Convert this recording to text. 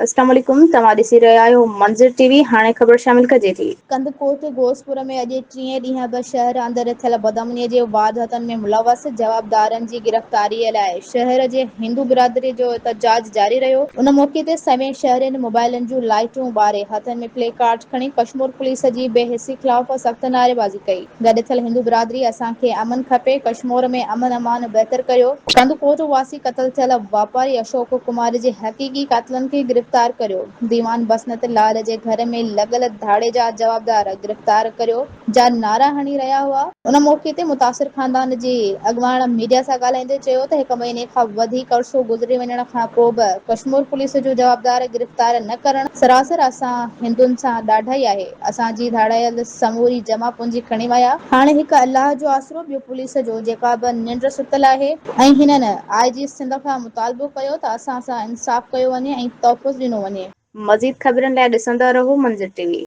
اسلام عليڪم توهان ڏسي رهيا آهيو منظر ٽي وي هاڻي خبر شامل ڪجي ٿي. ڪنڌڪوٽ غوثپور ۾ اڄ ٽئين ڏينهن به شهر اندر ٿيل بدامني جي وارداتن ۾ ملوث جوابدارن جي گرفتاري لاء شهر جي هندو برادري جو احتجاج جاري رهيو ان موقعي تي سوين شهرين موبائلن جون لائيٽون ٻاري هٿن ۾ پلي ڪارڊ کڻي ڪشمور پوليس جي بي حسي خلاف سخت نعريبازي ڪئي. گڏ ٿيل هندو برادري اسان کي امن کپي، ڪشمور ۾ امن امان بهتر ڪريو، ڪنڌڪوٽ واسي قتل ٿيل واپاري اشوڪ ڪمار جي حقيقي قاتلن کي گرفتار ڪريو، ديوان بسنت لال جي گهر ۾ لڳل ڌاڙي جا جوابدار گرفتار ڪريو جا نعرا هڻي رهيا هئا. ان موقعي تي متاثر خاندان جي اڳواڻ ميڊيا سان ڳالهائيندي چيو ته هڪ مهيني کان وڌيڪ عرصو گذري وڃڻ کان پوء به ڪشمور پوليس جو جوابدار گرفتار نه ڪرڻ سراسر اسان هندن سان ڏاڍائي آهي. اسان جي ڌاڙيل سموري جمع پونجي کڻي ويا. هاڻي هڪ الله جو آسرو ٻيو پوليس جو جيڪا به ننڊ ستل آهي. ۽ هنن آء جي سنڌ کان مطالبو ڪيو ته اسان سان انصاف ڪيو وڃي ۽ تحفظ ڏنو وڃي. مزيد خبرن لاء ڏسندا رهو منظر ٽي وي.